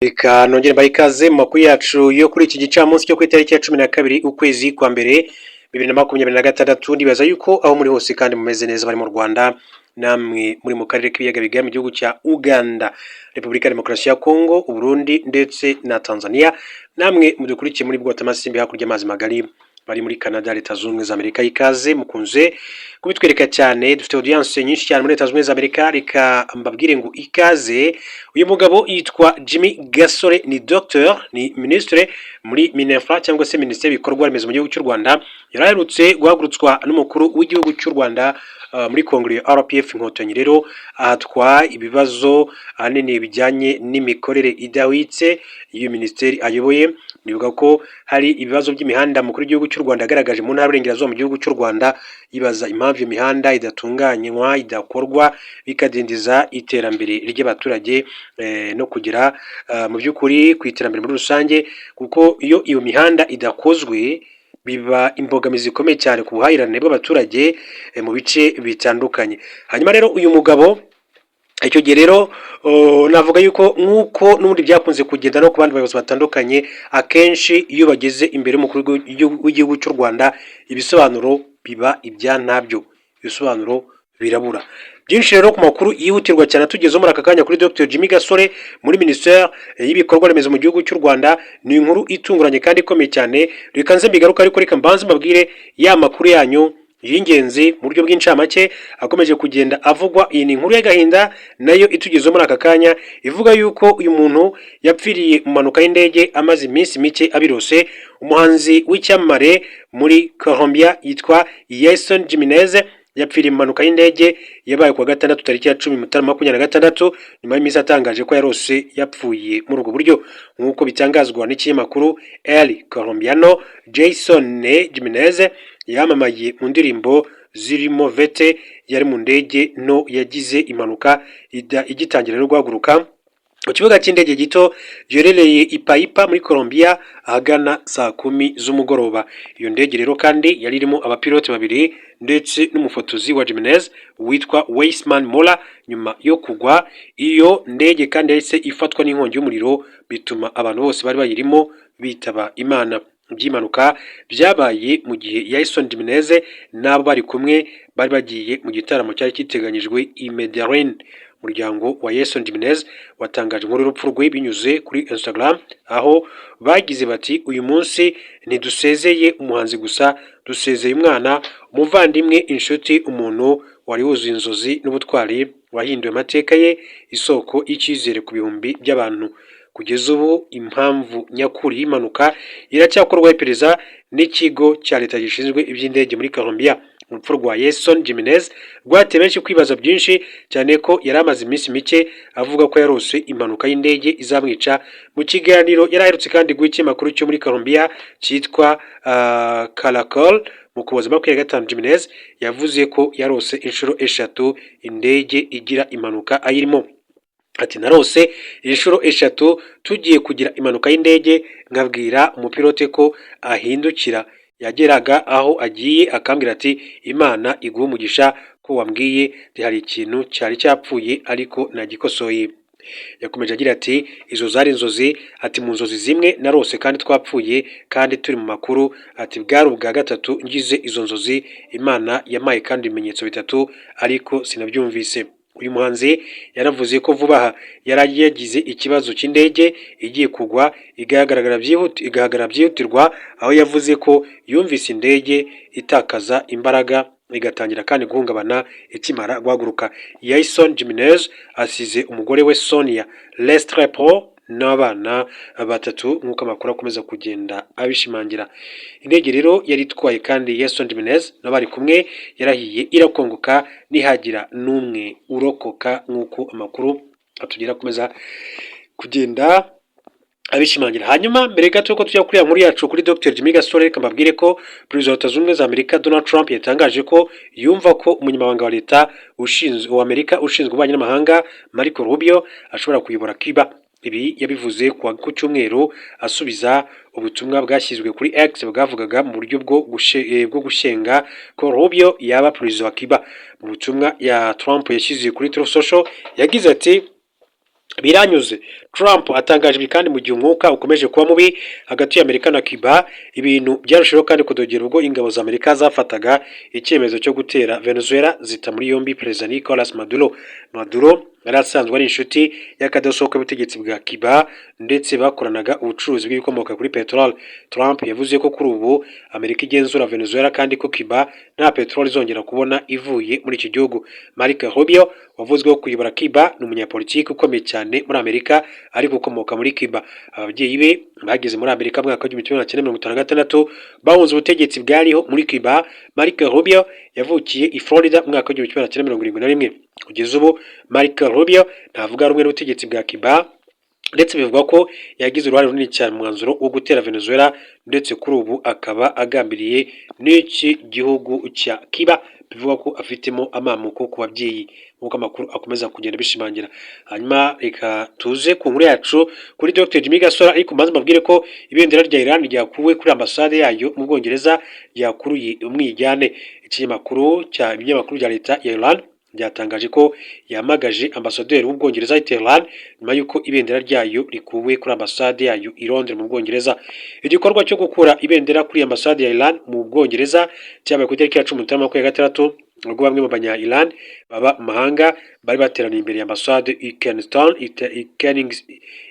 Reka nongere mbahe ikaze mu makuru yacu yo kuri iki gicamunsi cyo ku itariki ya 12 ukwezi kwa mbere 2026. Ndibaza yuko aho muri hose kandi mumeze neza, bari mu Rwanda namwe muri mu karere k'ibiyaga bigari, mu gihugu cya Uganda, Repubulika ya Demokarasi ya Kongo, Uburundi ndetse na Tanzania, namwe mudukurikiye muri Bwotamasimbi hakurya y'amazi magari, bari muri Canada, Leta Zunze Ubumwe za Amerika, ikaze. Mukunze kubitwereka cyane, dufite audience nyinshi cyane muri Leta Zunze Ubumwe za Amerika. Reka mbabwire ngo ikaze. Uyu mugabo yitwa Jimmy Gasore, ni docteur, ni ministre muri MININFRA cyangwa se Minisiteri y'ibikorwa remezo mu gihugu cy'u Rwanda. Yari aherutse guhagurutswa n'umukuru w'igihugu cy'u Rwanda muri kongere ya RPF Inkotanyi. Rero ahatwa ibibazo ahanini bijyanye n'imikorere idahwitse y'iyo minisiteri ayoboye. Nibuka ko hari ibibazo by'imihanda mukuru w'igihugu cy'u Rwanda yagaragaje mu ntara y'Iburengerazuba mu gihugu cy'u Rwanda, yibaza impamvu iyo mihanda idatunganywa, idakorwa, bikadindiza iterambere ry'abaturage no kugera mu by'ukuri ku iterambere muri rusange, kuko iyo iyo mihanda idakozwe biba imbogamizi ikomeye cyane ku buhahirane bw'abaturage mu bice bitandukanye. Hanyuma rero uyu mugabo icyo gihe rero navuga yuko nk'uko n'ubundi byakunze kugenda no ku bandi bayobozi batandukanye, akenshi iyo bageze imbere y'umukuru w'igihugu cy'u Rwanda ibisobanuro biba ibya ntabyo, ibisobanuro birabura byinshi. Rero ku makuru yihutirwa cyane tugezeho muri aka kanya kuri Dr Jimmy Gasore muri Minisiteri y'ibikorwa remezo mu gihugu cy'u Rwanda, ni inkuru itunguranye kandi ikomeye cyane. Reka nze mbigaruka, ariko reka mbanze mbabwire ya makuru yanyu y'ingenzi mu buryo bw'incamake akomeje kugenda avugwa. Iyi ni inkuru y'agahinda nayo itugezeho muri aka kanya, ivuga yuko uyu muntu yapfiriye mu mpanuka y'indege amaze iminsi mike abirose. Umuhanzi w'icyamamare muri Colombia yitwa Yeison Jimenez yapfiriye mu mpanuka y'indege yabaye kuwa gatandatu tariki ya 10 Mutarama 2026, nyuma y'iminsi atangaje ko yarose yapfuye muri ubwo buryo. Nk'uko bitangazwa n'ikinyamakuru El Colombiano, Yeison Jimenez yamamaye mu ndirimbo zirimo Vete. Yari mu ndege nto yagize impanuka igitangira no guhaguruka ku kibuga cy'indege gito giherereye i Paipa muri Colombia ahagana saa 10 z'umugoroba. Iyo ndege rero kandi yari irimo abapilote babiri ndetse n'umufotozi wa Jimenez witwa Weisman Mola. Nyuma yo kugwa, iyo ndege kandi yahise ifatwa n'inkongi y'umuriro, bituma abantu bose bari bayirimo bitaba Imana. Iby'impanuka byabaye mu gihe Yeison Jimenez n'abo bari kumwe bari bagiye mu gitaramo cyari giteganyijwe i Medellin. Umuryango wa Yeison Jimenez watangaje inkuru y'urupfu rwe binyuze kuri Instagram, aho bagize bati: "Uyu munsi ntidusezeye umuhanzi gusa, dusezeye umwana, umuvandimwe, inshuti, umuntu wari wuzuye inzozi n'ubutwari, wahinduye amateka ye, isoko y'icyizere ku bihumbi by'abantu." Kugeza ubu impamvu nyakuri y'impanuka iracyakorwaho iperereza n'ikigo cya leta gishinzwe iby'indege muri Colombia. Urupfu rwa Yeison Jimenez rwateye benshi kwibaza byinshi, cyane ko yari amaze iminsi mike avuga ko yarose impanuka y'indege izamwica. Mu kiganiro yari aherutse kandi guha ikinyamakuru cyo muri Colombia cyitwa Caracol mu Ukuboza 25, Jimenez yavuze ko yarose inshuro eshatu indege igira impanuka ayirimo. Ati: "Narose inshuro eshatu tugiye kugira impanuka y'indege, nkabwira umupilote ko ahindukira. Yageraga aho agiye akambwira ati: 'Imana iguhe umugisha ko wambwiye.' Hari ikintu cyari cyapfuye ariko nagikosoye." Yakomeje agira ati: "Izo zari inzozi." Ati: "Mu nzozi zimwe narose kandi twapfuye kandi turi mu makuru." Ati: "Bwari ubwa gatatu ngize izo nzozi. Imana yampaye kandi ibimenyetso bitatu ariko sinabyumvise." Uyu muhanzi yaravuze ko vuba aha yari yagize ikibazo cy'indege igiye kugwa igahagarara byihutirwa, aho yavuze ko yumvise indege itakaza imbaraga igatangira kandi guhungabana ikimara guhaguruka. Yeison Jimenez asize umugore we Sonia Restrepo n'abana batatu, nk'uko amakuru akomeza kugenda abishimangira. Indege rero yari itwaye kandi Yeison Jimenez n'abari kumwe yarahiye irakongoka, ntihagira n'umwe urokoka, nk'uko amakuru atugera akomeza kugenda abishimangira. Hanyuma mbere gato ko tujya kuri ya nkuru yacu kuri Dr Jimmy Gasore, reka mbabwire ko Perezida wa Leta Zunze Ubumwe za Amerika Donald Trump yatangaje ko yumva ko umunyamabanga wa leta ushinzwe wa Amerika ushinzwe ububanyi n'amahanga Marco Rubio ashobora kuyobora Cuba. Ibi yabivuze ku cyumweru asubiza ubutumwa bwashyizwe kuri X bwavugaga mu buryo bwo gushyenga ko Rubio yaba perezida wa Cuba. Mu butumwa ya Trump yashyize kuri Truth Social yagize ati: Biranyuze. Trump atangaje ibi kandi mu gihe umwuka ukomeje kuba mubi hagati y'Amerika na Cuba. Ibintu byarushijeho kandi kudogera ubwo ingabo za Amerika zafataga icyemezo cyo gutera Venezuela, zita muri yombi Perezida Nicolas Maduro. Maduro yari asanzwe ari inshuti y'akadasohoka y'ubutegetsi bwa Cuba, ndetse bakoranaga ubucuruzi bw'ibikomoka kuri peteroli. Trump yavuze ko kuri ubu Amerika igenzura Venezuela kandi ko Cuba nta peteroli izongera kubona ivuye muri iki gihugu. Marco Rubio wavuzweho kuyobora Cuba ni umunyapolitiki ukomeye cyane muri Amerika, ariko ukomoka muri Cuba. Ababyeyi be bageze muri Amerika mu mwaka w'1956 bahunze ubutegetsi bwariho muri Cuba. Marco Rubio yavukiye i Florida mu mwaka w'1971. Kugeza ubu Marco Rubio ntavuga rumwe n'ubutegetsi bwa Cuba, ndetse bivugwa ko yagize uruhare runini cyane mu mwanzuro wo gutera Venezuela, ndetse kuri ubu akaba agambiriye n'iki gihugu cya Cuba, bivugwa ko afitemo amamuko ku babyeyi, nk'uko amakuru akomeza kugenda bishimangira. Hanyuma reka tuze ku nkuru yacu kuri Dr Jimmy Gasore, ariko mbanze mbabwire ko ibendera rya Iran ryakuwe kuri ambasade yayo mu Bwongereza ryakuruye umwiryane. Ikinyamakuru cya ibinyamakuru bya leta ya Iran byatangaje ko yamagaje ambasaderi w'Ubwongereza i Tehran nyuma y'uko ibendera ryayo rikuwe kuri ambasade yayo i Londres mu Bwongereza. Igikorwa cyo gukura ibendera kuri ambasade ya Iran mu Bwongereza cyabaye ku itariki ya 10 Mutarama 2026, ubwo bamwe mu banya Iran baba mu mahanga bari bateraniye imbere ya ambasade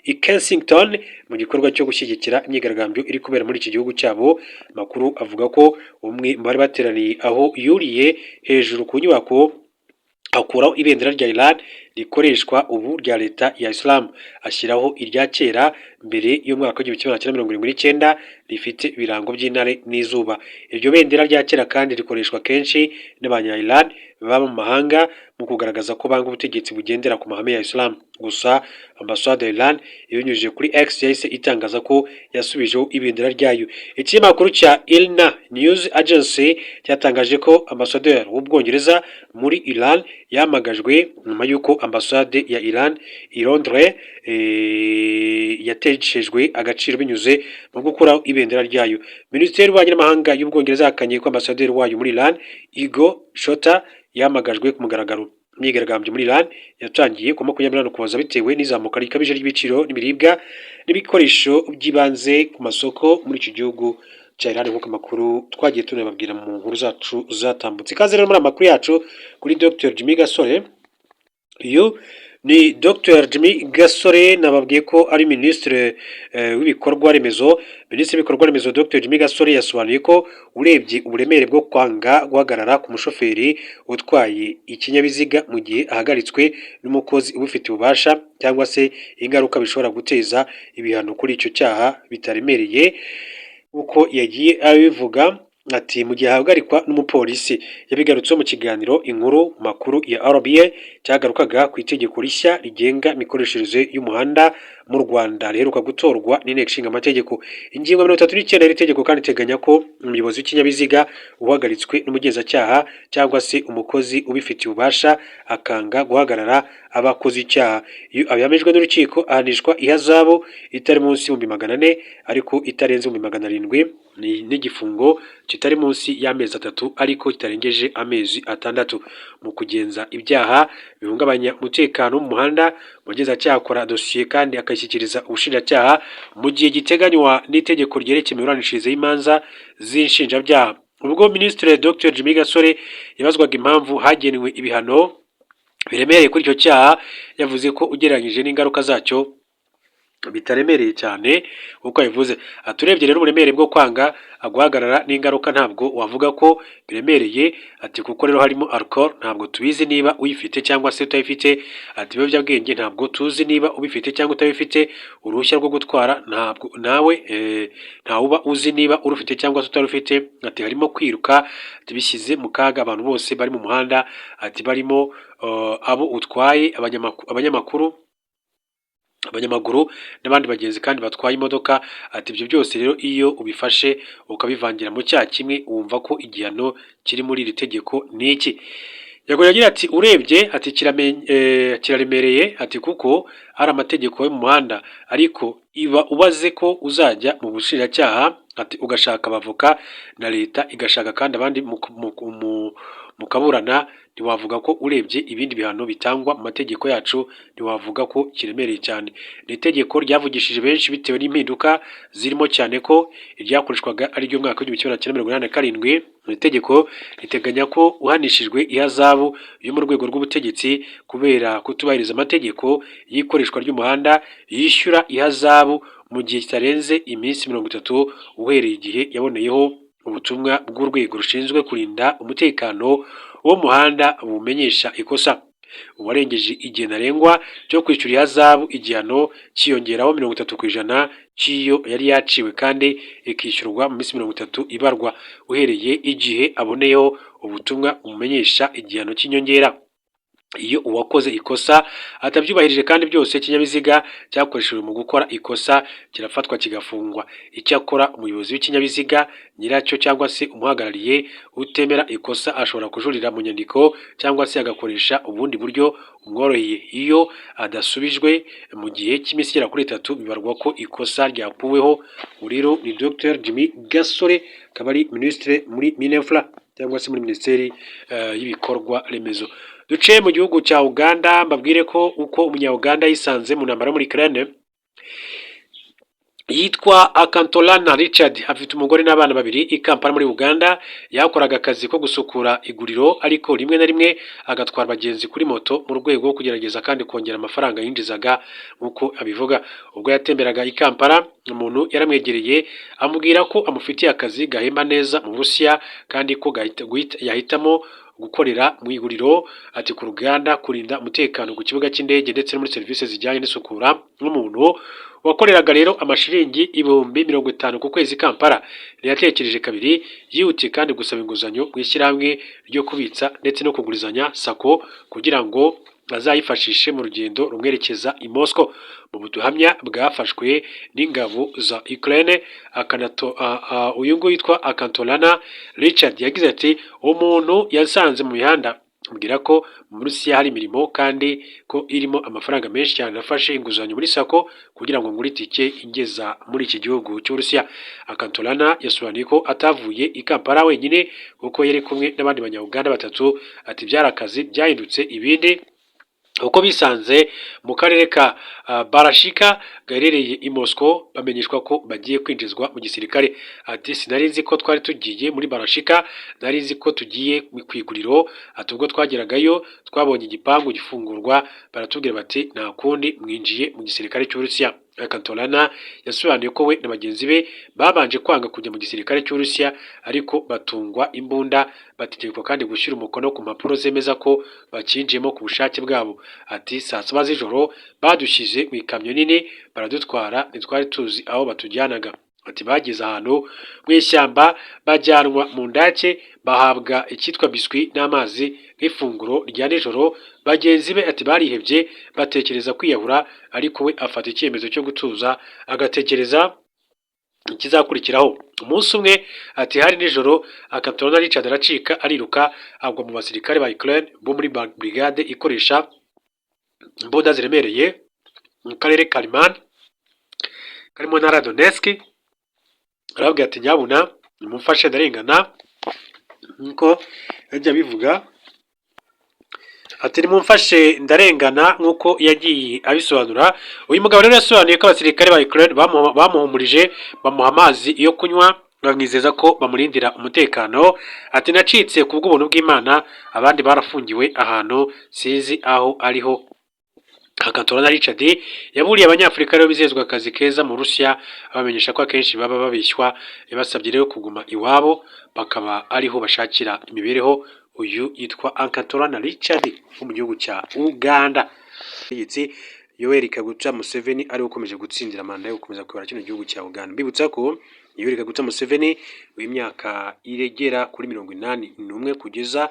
i Kensington mu gikorwa cyo gushyigikira imyigaragambyo iri kubera muri iki gihugu cyabo. Amakuru avuga ko umwe mu bari bateraniye aho yuriye hejuru ku nyubako, akuraho ibendera rya Iran rikoreshwa ubu rya leta ya Islam, ashyiraho irya kera mbere y'umwaka w'1979 rifite ibirango by'intare n'izuba. Iryo bendera rya kera kandi rikoreshwa kenshi n'abanya Iran baba mu mahanga mu kugaragaza ko banga ubutegetsi bugendera ku mahame ya Islam. Gusa ambasade ya Iran ibinyujije kuri X yahise itangaza ko yasubijeho ibendera ryayo. Ikinyamakuru cya Irna News Agency cyatangaje ko ambasaderi w'Ubwongereza muri Iran yamagajwe nyuma y'uko ambasade ya Iran i Londres yateshejwe agaciro binyuze mu gukuraho ibendera ryayo. Minisiteri y'Ububanyi n'Amahanga y'Ubwongereza yahakanye ko ambasaderi wayo muri Iran, Hugo Shorter, yahamagajwe ku mugaragaro. Imyigaragambyo muri Iran yatangiye ku 28 Ukuboza bitewe n'izamuka rikabije ry'ibiciro n'ibiribwa n'ibikoresho by'ibanze ku masoko muri iki gihugu cya Iran, nk'uko amakuru twagiye tunababwira mu nkuru zacu zatambutse. Ikaze rero muri amakuru yacu kuri Dr Jimmy Gasore. Uyu ni Dr Jimmy Gasore, nababwiye ko ari minisitiri w'ibikorwa remezo. Minisitiri w'ibikorwa remezo Dr Jimmy Gasore yasobanuye ko urebye uburemere bwo kwanga guhagarara ku mushoferi utwaye ikinyabiziga mu gihe ahagaritswe n'umukozi ubifitiye ububasha, cyangwa se ingaruka bishobora guteza, ibihano kuri icyo cyaha bitaremereye, uko yagiye abivuga. Ati: "Mu gihe ahagarikwa n'umupolisi." Yabigarutseho mu kiganiro Inkuru Makuru ya RBA cyagarukaga ku itegeko rishya rigenga imikoreshereze y'umuhanda mu Rwanda riheruka gutorwa n'Inteko Ishinga Amategeko. Ingingo 39 y'iri tegeko kandi iteganya ko umuyobozi w'ikinyabiziga uhagaritswe n'umugenzacyaha cyangwa se umukozi ubifitiye ububasha akanga guhagarara aba akoze icyaha. Iyo abihamijwe n'urukiko, ahanishwa ihazabu itari munsi y'ibihumbi 400 ariko itarenze 700,000 n'igifungo kitari munsi y'amezi 3 ariko kitarengeje amezi 6. Mu kugenza ibyaha bihungabanya umutekano wo mu muhanda, umugenzacyaha akora dosiye kandi akayishyikiriza ubushinjacyaha mu gihe giteganywa n'itegeko ryerekeye imiburanishirize y'imanza z'inshinjabyaha. Ubwo Minisitiri Dr Jimmy Gasore yabazwaga impamvu hagenwe ibihano biremereye kuri icyo cyaha, yavuze ko ugereranyije n'ingaruka zacyo bitaremereye cyane. Nk'uko yabivuze, ati: "Urebye rero uburemere bwo kwanga guhagarara n'ingaruka, ntabwo wavuga ko biremereye." Ati: "Kuko rero harimo alcohol, ntabwo tubizi niba uyifite cyangwa se utayifite." Ati: "Ibiyobyabwenge ntabwo tuzi niba ubifite cyangwa utabifite. Uruhushya rwo gutwara ntabwo nawe ntawuba uzi niba urufite cyangwa se utarufite." Ati: "Harimo kwiruka." Ati: "Bishyize mu kaga abantu bose bari mu muhanda." Ati: "Barimo abo utwaye, abanyamakuru, abanyamaguru n'abandi bagenzi kandi batwaye imodoka." Ati: "Ibyo byose rero iyo ubifashe ukabivangira mu cyaha kimwe, wumva ko igihano kiri muri iri tegeko ni iki." Yagoye agira ati: "Urebye," ati, "kiraremereye," ati, "kuko ari amategeko yo mu muhanda, ariko iba ubaze ko uzajya mu bushinjacyaha," ati, "ugashaka abavoka na leta igashaka kandi abandi mukaburana. Ntiwavuga ko urebye ibindi bihano bitangwa mu mategeko yacu, ntiwavuga ko kiremereye cyane. Ni itegeko ryavugishije benshi bitewe n'impinduka zirimo, cyane ko iryakoreshwaga ari iry'umwaka w'1987. Iri tegeko riteganya ko uhanishijwe ihazabu yo mu rwego rw'ubutegetsi kubera kutubahiriza amategeko y'ikoreshwa ry'umuhanda yishyura ihazabu mu gihe kitarenze iminsi 30 uhereye igihe yaboneyeho ubutumwa bw'urwego rushinzwe kurinda umutekano wo mu muhanda bumenyesha ikosa. Uwarengeje igihe ntarengwa cyo kwishyura ihazabu, igihano cyiyongeraho 30% cy'iyo yari yaciwe kandi ikishyurwa mu minsi 30 ibarwa uhereye igihe aboneyeho ubutumwa bumumenyesha igihano cy'inyongera. Iyo uwakoze ikosa atabyubahirije kandi byose, ikinyabiziga cyakoreshejwe mu gukora ikosa kirafatwa kigafungwa. Icyakora umuyobozi w'ikinyabiziga, nyiracyo cyangwa se umuhagarariye utemera ikosa ashobora kujurira mu nyandiko cyangwa se agakoresha ubundi buryo bumworoheye. Iyo adasubijwe mu gihe cy'iminsi igera kuri 3, bibarwa ko ikosa ryakuweho. Ubu rero ni Dr Jimmy Gasore, akaba ari Minisitiri muri MININFRA cyangwa se muri Minisiteri y'Ibikorwa Remezo. Duce mu gihugu cya Uganda, mbabwire ko uko umunya-Uganda yisanze mu ntambara yo muri Ukraine. Yitwa Akantolana Richard, afite umugore n'abana babiri i Kampala muri Uganda. Yakoraga akazi ko gusukura iguriro, ariko rimwe na rimwe agatwara abagenzi kuri moto mu rwego rwo kugerageza kandi kongera amafaranga yinjizaga, nk'uko abivuga. Ubwo yatemberaga i Kampala, umuntu yaramwegereye amubwira ko amufitiye akazi gahemba neza mu Burusiya kandi ko yahitamo gukorera mu iguriro, ati ku ruganda, kurinda umutekano ku kibuga cy'indege ndetse no muri serivisi zijyanye n'isukura. Nk'umuntu wakoreraga rero amashiringi 50,000 ku kwezi Kampala, ntiyatekereje kabiri, yihutiye kandi gusaba inguzanyo mu ishyirahamwe ryo kubitsa ndetse no kugurizanya SACCO kugira ngo azayifashishe mu rugendo rumwerekeza i Moscow. Mu buhamya bwafashwe n'ingabo za Ukraine, uyu nguyu yitwa Akantolana Richard yagize ati: "Umuntu yasanze mu mihanda ambwira ko mu Burusiya hari imirimo kandi ko irimo amafaranga menshi cyane. Nafashe inguzanyo muri SACCO kugira ngo ngure itike ingeza muri iki gihugu cy'Uburusiya." Akantolana yasobanuye ko atavuye i Kampala wenyine kuko yari kumwe n'abandi Banya-Uganda batatu. Ati: "Byari akazi byahindutse ibindi." Uko bisanze mu karere ka Barashika gaherereye i Moscow, bamenyeshwa ko bagiye kwinjizwa mu gisirikare. Ati: "Sinari nzi ko twari tugiye muri Barashika, nari nzi ko tugiye ku iguriro." Ati: "Ubwo twageragayo twabonye igipangu gifungurwa, baratubwira bati nta kundi, mwinjiye mu gisirikare cy'Uburusiya." Kantorana yasobanuye ko we na bagenzi be babanje kwanga kujya mu gisirikare cy'Uburusiya, ariko batungwa imbunda, bategekwa kandi gushyira umukono ku mpapuro zemeza ko bakinjiyemo ku bushake bwabo. Ati: "Saa 7 z'ijoro badushyize mu ikamyo nini baradutwara, ntitwari tuzi aho batujyanaga." Ati: "Bageze ahantu mu ishyamba, bajyanwa mu ndake, bahabwa icyitwa biswi n'amazi nk'ifunguro rya nijoro." Bagenzi be, ati, barihebye batekereza kwiyahura, ariko we afata icyemezo cyo gutuza agatekereza ikizakurikiraho. Umunsi umwe, ati hari nijoro, Akatorana Richard aracika, ariruka, agwa mu basirikare ba Ukraine bo muri brigade ikoresha imbunda ziremereye mu karere ka Liman kari mu ntara ya Donetsk. Arababwira ati: "Nyabuna nimumfashe, ndarengana," nkuko yajya abivuga. Ati: "Nimumfashe, ndarengana," nk'uko yagiye abisobanura. Uyu mugabo rero yasobanuye ko abasirikare ba Ukraine bamuhumurije, bamuha amazi yo kunywa, bamwizeza ko bamurindira umutekano. Ati: "Nacitse ku bw'ubuntu bw'Imana, abandi barafungiwe ahantu sinzi aho ariho." Hakatora Richard yaburiye Abanyafurika rero bizezwa akazi keza mu Rusiya, abamenyesha ko akenshi baba babishywa. Yabasabye rero kuguma iwabo bakaba ariho bashakira imibereho. Uyu yitwa Ankatorana Richard wo mu gihugu cya Uganda. Yoweri Kaguta Museveni ariwe ukomeje gutsindira manda yo gukomeza kuyobora kino gihugu cya Uganda. Mbibutsa ko Yoweri Kaguta Museveni w'imyaka iregera kuri 81 kugeza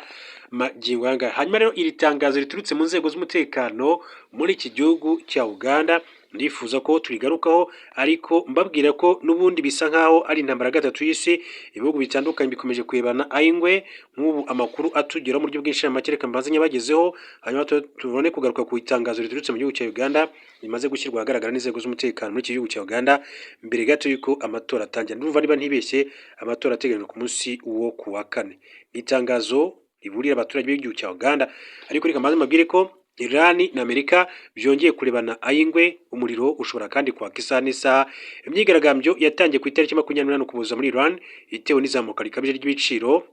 magingo aya ngaya. Hanyuma rero iri tangazo riturutse mu nzego z'umutekano muri iki gihugu cya Uganda, ndifuza ko turigarukaho, ariko mbabwira ko n'ubundi bisa nkaho ari intambara ya gatatu y'isi. Ibihugu bitandukanye bikomeje kurebana ay'ingwe. Nk'ubu amakuru atugeraho mu buryo bw'inshamake, reka mbanze nyabagezeho, hanyuma tubone kugaruka ku itangazo riturutse mu gihugu cya Uganda rimaze gushyirwa ahagaragara n'inzego z'umutekano muri iki gihugu cya Uganda mbere gato y'uko amatora atangira. Ndumva niba ntibeshye, amatora ateganyijwe ku munsi wo ku wa kane. Ni itangazo Riburira abaturage b'igihugu cya Uganda. Ariko reka mbanze mbabwire ko Iran na Amerika byongeye kurebana ay'ingwe, umuriro ushobora kandi kwaka isaha n'isaha. Imyigaragambyo yatangiye ku itariki 28 Ukuboza muri Iran, itewe n'izamuka rikabije ry'ibiciro,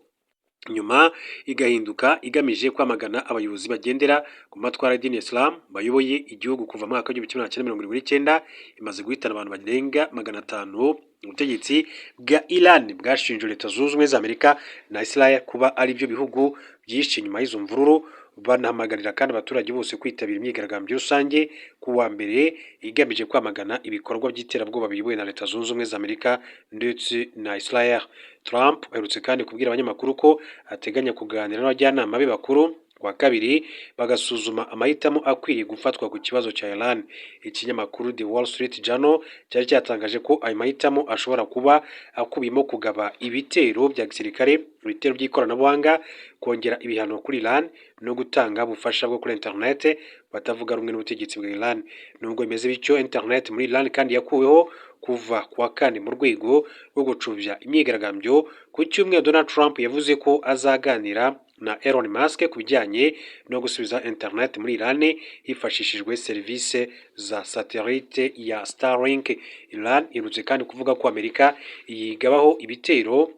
nyuma igahinduka igamije kwamagana abayobozi bagendera ku matwara y'idini ya Islam bayoboye igihugu kuva mu mwaka w'1979, imaze guhitana abantu barenga 500. Ubutegetsi bwa Iran bwashinje Leta Zunze Ubumwe za Amerika na Israel kuba ari byo bihugu byishe inyuma y'izo mvururu, banahamagarira kandi abaturage bose kwitabira imyigaragambyo rusange ku wa mbere igamije kwamagana ibikorwa by'iterabwoba biyobowe na Leta Zunze Ubumwe za Amerika ndetse na Israel. Trump aherutse kandi kubwira abanyamakuru ko ateganya kuganira n'abajyanama be bakuru ku wa kabiri, bagasuzuma amahitamo akwiriye gufatwa ku kibazo cya Iran. Ikinyamakuru The Wall Street Journal cyari cyatangaje ko ayo mahitamo ashobora kuba akubiyemo kugaba ibitero bya gisirikare, ibitero by'ikoranabuhanga, kongera ibihano kuri Iran no gutanga ubufasha bwo kuri internet batavuga rumwe n'ubutegetsi bwa Iran. Nubwo bimeze bityo, internet muri Iran kandi yakuweho kuva ku wa kane mu rwego rwo gucubya imyigaragambyo. Ku cyumweru, Donald Trump yavuze ko azaganira na Elon Musk ku bijyanye no gusubiza internet muri Iran hifashishijwe serivisi za satellite ya Starlink. Iran iherutse kandi kuvuga ko Amerika yigabaho ibitero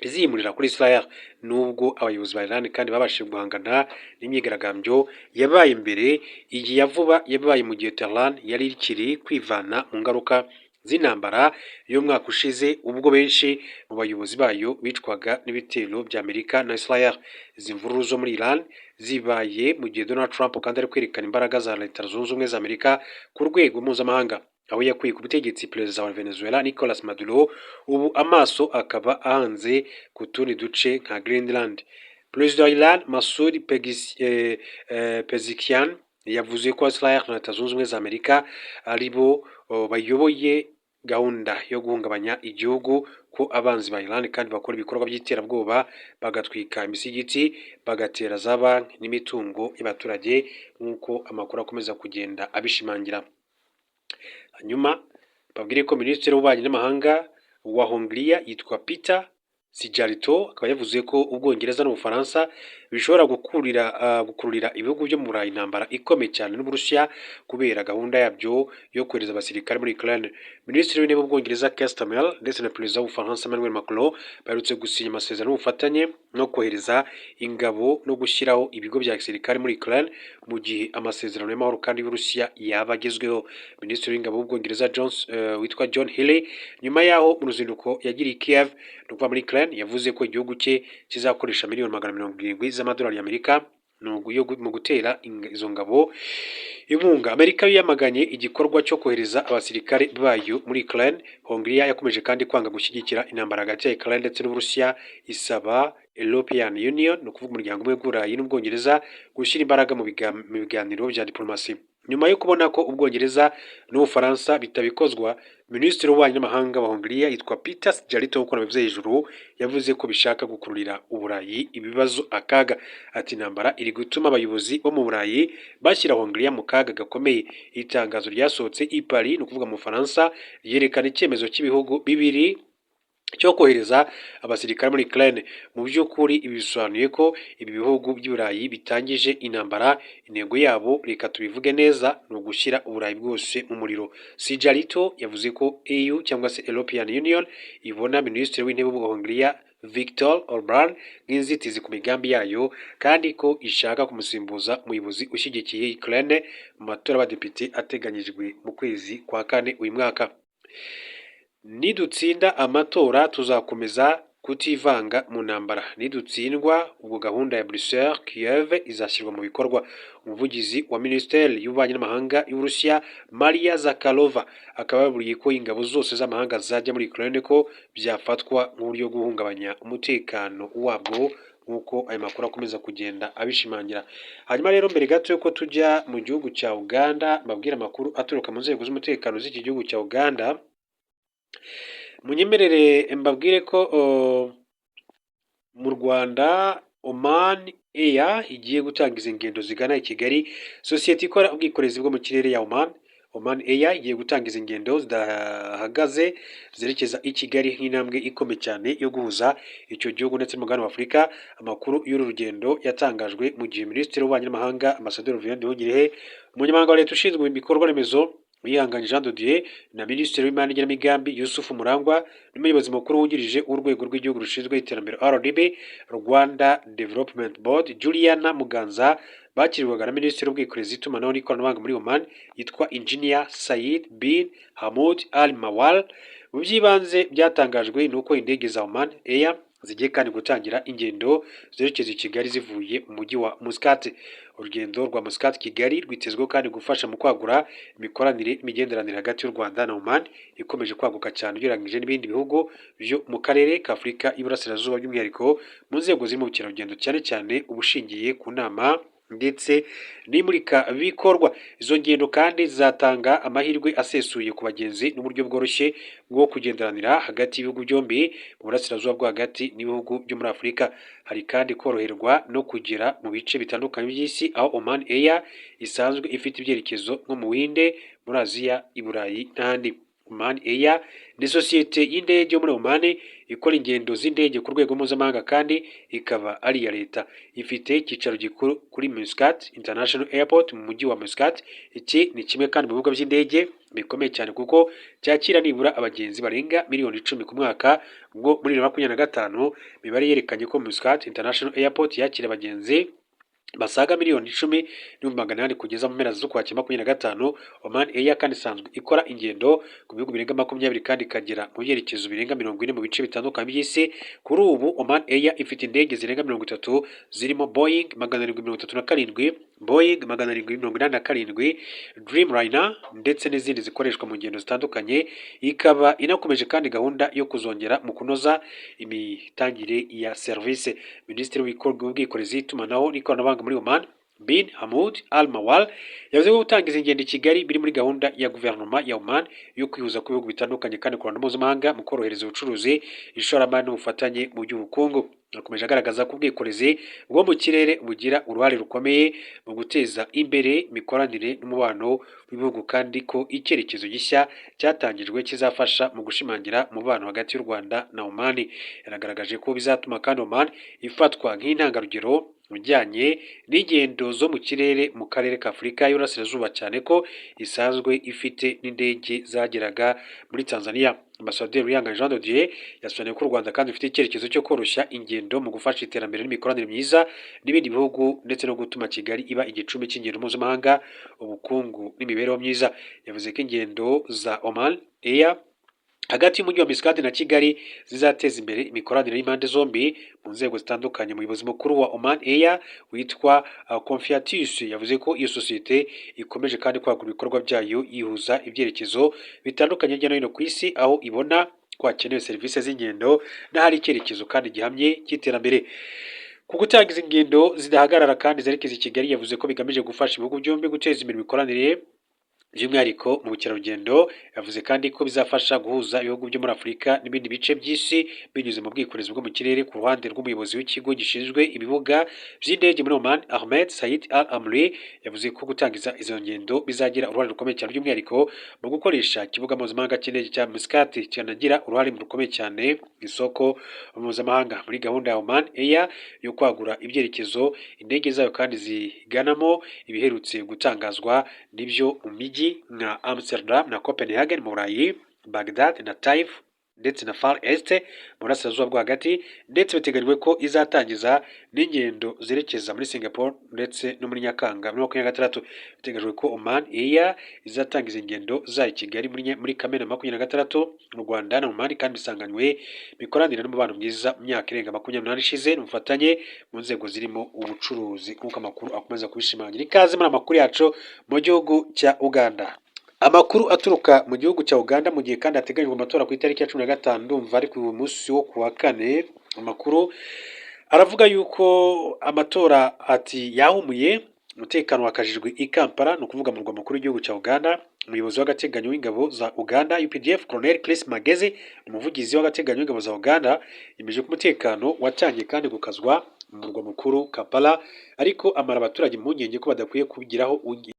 izimurira kuri Israel. Nubwo abayobozi ba Iran kandi babashije guhangana n'imyigaragambyo yabaye mbere, iyi ya vuba yabaye mu gihe Tehran yari ikiri kwivana mu ngaruka z'intambara y'umwaka ushize, ubwo benshi mu bayobozi bayo bicwaga n'ibitero bya Amerika na Israel. Izi mvururu zo muri Iran zibaye mu gihe Donald Trump kandi ari kwerekana imbaraga za Leta Zunze Ubumwe za Amerika ku rwego mpuzamahanga, aho yakuye ku butegetsi perezida wa Venezuela Nicolas Maduro, ubu amaso akaba ahanze ku tundi duce nka Greenland. Perezida wa Iran Masoud Pezeshkian yavuze ko Israel na Leta Zunze Ubumwe za Amerika ari bo bayoboye gahunda yo guhungabanya igihugu, ko abanzi ba Iran kandi bakora ibikorwa by'iterabwoba, bagatwika imisigiti, bagatera za banki n'imitungo y'abaturage, nk'uko amakuru akomeza kugenda abishimangira. Hanyuma babwire ko minisitiri w'ububanyi n'amahanga wa Hongiriya yitwa Peter Szijjarto akaba yavuze ko Ubwongereza n'Ubufaransa bishobora gukururira ibihugu byo mu Burayi intambara ikomeye cyane n'Uburusiya kubera gahunda yabyo yo kohereza abasirikare muri Ukraine. Minisitiri w'Intebe w'Ubwongereza Keir Starmer ndetse na Perezida w'Ubufaransa Emmanuel Macron baherutse gusinya amasezerano y'ubufatanye no kohereza ingabo no gushyiraho ibigo bya gisirikare muri Ukraine, mu gihe amasezerano y'amahoro kandi y'Uburusiya yaba agezweho. Minisitiri w'Ingabo w'Ubwongereza witwa John Healey, nyuma y'aho mu ruzinduko yagiriye i Kiev, ni ukuvuga muri Ukraine, yavuze ko igihugu cye kizakoresha miliyoni 170 z'amadolari y'Amerika mu gutera izo ngabo inkunga. Amerika yo yamaganye igikorwa cyo kohereza abasirikare bayo muri Ukraine. Hongiriya yakomeje kandi kwanga gushyigikira intambara hagati ya Ukraine ndetse n'Uburusiya, isaba European Union, ni ukuvuga umuryango umwe w'Uburayi n'Ubwongereza, gushyira imbaraga mu biganiro bya diplomasi. Nyuma yo kubona ko Ubwongereza n'Ubufaransa bitabikozwa, Minisitiri w'Ububanyi n'Amahanga wa Hongiriya yitwa Peter Szijjarto, nk'uko nabivuze hejuru, yavuze ko bishaka gukururira Uburayi ibibazo, akaga. Ati: "Intambara iri gutuma abayobozi bo mu Burayi bashyira Hongiriya mu kaga gakomeye." Itangazo ryasohotse i Paris, ni ukuvuga mu Bufaransa, ryerekana icyemezo cy'ibihugu bibiri cyo kohereza abasirikare muri Ukraine. Mu by'ukuri ibi bisobanuye ko ibi bihugu by'i Burayi bitangije intambara. Intego yabo, reka tubivuge neza, ni ugushyira Uburayi bwose mu muriro. Szijjarto yavuze ko EU cyangwa se European Union ibona Minisitiri w'Intebe w'u Hongiriya Viktor Orban nk'inzitizi ku migambi yayo, kandi ko ishaka kumusimbuza umuyobozi ushyigikiye Ukraine mu matora y'abadepite ateganyijwe mu kwezi kwa kane uyu mwaka. "Nidutsinda amatora tuzakomeza kutivanga mu ntambara. Nidutsindwa, ubwo gahunda ya Brussels Kiev izashyirwa mu bikorwa." Umuvugizi wa Minisiteri y'Ububanyi n'Amahanga y'Uburusiya Maria Zakharova akaba yaburiye ko ingabo zose z'amahanga zajya muri Ukraine ko byafatwa nk'uburyo bwo guhungabanya umutekano wabwo, nk'uko ayo makuru akomeza kugenda abishimangira. Hanyuma rero, mbere gato yuko tujya mu gihugu cya Uganda, mbabwire amakuru aturuka mu nzego z'umutekano z'iki gihugu cya Uganda, munyemerere mbabwire ko mu Rwanda Oman Air igiye gutangiza ingendo zigana i Kigali. Sosiyete ikora ubwikorezi bwo mu kirere ya Oman Oman Air igiye gutangiza ingendo zidahagaze zerekeza i Kigali nk'intambwe ikomeye cyane yo guhuza icyo gihugu ndetse n'umugabane wa Afurika. Amakuru y'uru rugendo yatangajwe mu gihe Minisitiri w'Ububanyi n'Amahanga, Ambasaderi Olivier Nduhungirehe, Umunyamabanga wa Leta ushinzwe ibikorwa remezo, Uwihanganye Jean de Dieu, na Minisitiri w'Imari n'Igenamigambi, Yusufu Murangwa, n'Umuyobozi Mukuru wungirije w'Urwego rw'Igihugu rushinzwe Iterambere RDB, Rwanda Development Board, Juliana Muganza, bakirirwaga na Minisitiri w'Ubwikorezi, Itumanaho n'iIkoranabuhanga muri Oman yitwa Engineer Said bin Hamud Al Mawal. Mu by'ibanze byatangajwe ni uko indege za Oman Air zigiye kandi gutangira ingendo zerekeza i Kigali zivuye mu mujyi wa Muscat. Urugendo rwa Muscat Kigali rwitezweho kandi gufasha mu kwagura imikoranire n'imigenderanire hagati y'u Rwanda na Oman ikomeje kwaguka cyane ugereranyije n'ibindi bihugu byo mu karere ka Afurika y'Iburasirazuba, by'umwihariko mu nzego zirimo ubukerarugendo, cyane cyane ubushingiye ku nama ndetse n'imurikabikorwa. Izo ngendo kandi zizatanga amahirwe asesuye ku bagenzi n'uburyo bworoshye bwo kugenderanira hagati y'ibihugu byombi mu Burasirazuba bwo Hagati n'ibihugu byo muri Afurika. Hari kandi koroherwa no kugera mu bice bitandukanye by'isi aho Oman Air isanzwe ifite ibyerekezo nko mu Buhinde, muri Aziya, i Burayi n'ahandi. Oman Air ni sosiyete y'indege yo muri Oman ikora ingendo z'indege ku rwego mpuzamahanga kandi ikaba ari iya leta. Ifite icyicaro gikuru kuri Muscat International Airport mu mujyi wa Muscat. Iki ni kimwe kandi mu bibuga by'indege bikomeye cyane kuko cyakira nibura abagenzi barenga miliyoni 10 ku mwaka. Ubwo muri 2025 imibare yerekanye ko Muscat International Airport yakira abagenzi basaga miliyoni 10.800 kugeza mu mpera z'Ukwakira 25. Oman Air kandi isanzwe ikora ingendo ku bihugu birenga 20 kandi ikagera mu byerekezo birenga 40 mu bice bitandukanye by'isi. Kuri ubu Oman Air ifite indege zirenga 30 zirimo Boeing 737, Boeing 787, Dreamliner ndetse n'izindi zikoreshwa mu ngendo zitandukanye, ikaba inakomeje kandi gahunda yo kuzongera mu kunoza imitangire ya serivisi. Minisitiri w'Ubwikorezi, Itumanaho n'iIkoranabuhanga muri Oman, bin Hamud Al Mawal, yavuze ko gutangiza ingendo i Kigali biri muri gahunda ya guverinoma ya Oman yo kwihuza kw'ibihugu bitandukanye kandi ku ruhando mpuzamahanga mu korohereza ubucuruzi, ishoramari n'ubufatanye mu by'ubukungu. Yakomeje agaragaza ko ubwikorezi bwo mu kirere bugira uruhare rukomeye mu guteza imbere imikoranire n'umubano w'ibihugu, kandi ko icyerekezo gishya cyatangijwe kizafasha mu gushimangira umubano hagati y'u Rwanda na Oman. Yanagaragaje ko bizatuma kandi Oman ifatwa nk'intangarugero mu bijyanye n'ingendo zo mu kirere mu karere ka Afurika y'Iburasirazuba, cyane ko isanzwe ifite n'indege zageraga muri Tanzania. Ambasaderi Uwihanganye Jean de Dieu yasobanuye ko u Rwanda kandi rufite icyerekezo cyo koroshya ingendo mu gufasha iterambere n'imikoranire myiza n'ibindi bihugu, ndetse no gutuma Kigali iba igicumbi cy'ingendo mpuzamahanga, ubukungu n'imibereho myiza. Yavuze ko ingendo za Oman Air hagati y'umujyi wa Muscat na Kigali zizateza imbere imikoranire y'impande zombi mu nzego zitandukanye. Umuyobozi mukuru wa Oman Air witwa Confiatus yavuze ko iyo sosiyete ikomeje kandi kwagura ibikorwa byayo, yihuza ibyerekezo bitandukanye hirya no hino ku isi aho ibona ko hakenewe serivisi z'ingendo n'ahari icyerekezo kandi gihamye cy'iterambere. Ku gutangiza ingendo zidahagarara kandi zerekeza i Kigali, yavuze ko bigamije gufasha ibihugu byombi guteza imbere imikoranire, by'umwihariko mu bukerarugendo. Yavuze kandi ko bizafasha guhuza ibihugu byo muri Afurika n'ibindi bice by'isi binyuze mu bwikorezi bwo mu kirere. Ku ruhande rw'umuyobozi w'ikigo gishinzwe ibibuga by'indege muri Oman, Ahmed Said Al Amri, yavuze ko gutangiza izo ngendo bizagira uruhare rukomeye cyane, by'umwihariko mu gukoresha ikibuga mpuzamahanga cy'indege cya Muscat, kinagira uruhare rukomeye cyane mu isoko mpuzamahanga. Muri gahunda ya Oman Air yo kwagura ibyerekezo indege zayo kandi ziganamo, ibiherutse gutangazwa nibyo mu mijyi nka Amsterdam na Copenhagen mu Burayi, Baghdad na Taif ndetse na Far East mu Burasirazuba bwo Hagati, ndetse biteganyijwe ko izatangiza n'ingendo zerekeza muri Singapore ndetse no muri Nyakanga muri 26. Biteganyijwe ko Oman Air izatangiza ingendo zayo i Kigali muri Kamena 26. Mu Rwanda na Oman kandi bisanganywe imikoranire n'umubano mwiza mu myaka irenga 28 ishize n'ubufatanye mu nzego zirimo ubucuruzi, nk'uko amakuru akomeza kubishimangira. Ikaze muri amakuru yacu mu gihugu cya Uganda. Amakuru aturuka mu gihugu cya Uganda, mu gihe kandi hateganyijwe amatora ku itariki ya 15, ndumva ari ku munsi wo ku wa kane, amakuru aravuga yuko amatora ati yahumuye, umutekano wakajijwe i Kampala, ni ukuvuga mu murwa mukuru w'igihugu cya Uganda. Umuyobozi w'agateganyo w'ingabo za Uganda UPDF, Colonel Chris Magezi, umuvugizi w'agateganyo w'ingabo za Uganda, yemeje ko umutekano watangiye kandi gukazwa mu murwa mukuru Kampala, ariko amara abaturage impungenge ko badakwiye kubigiraho.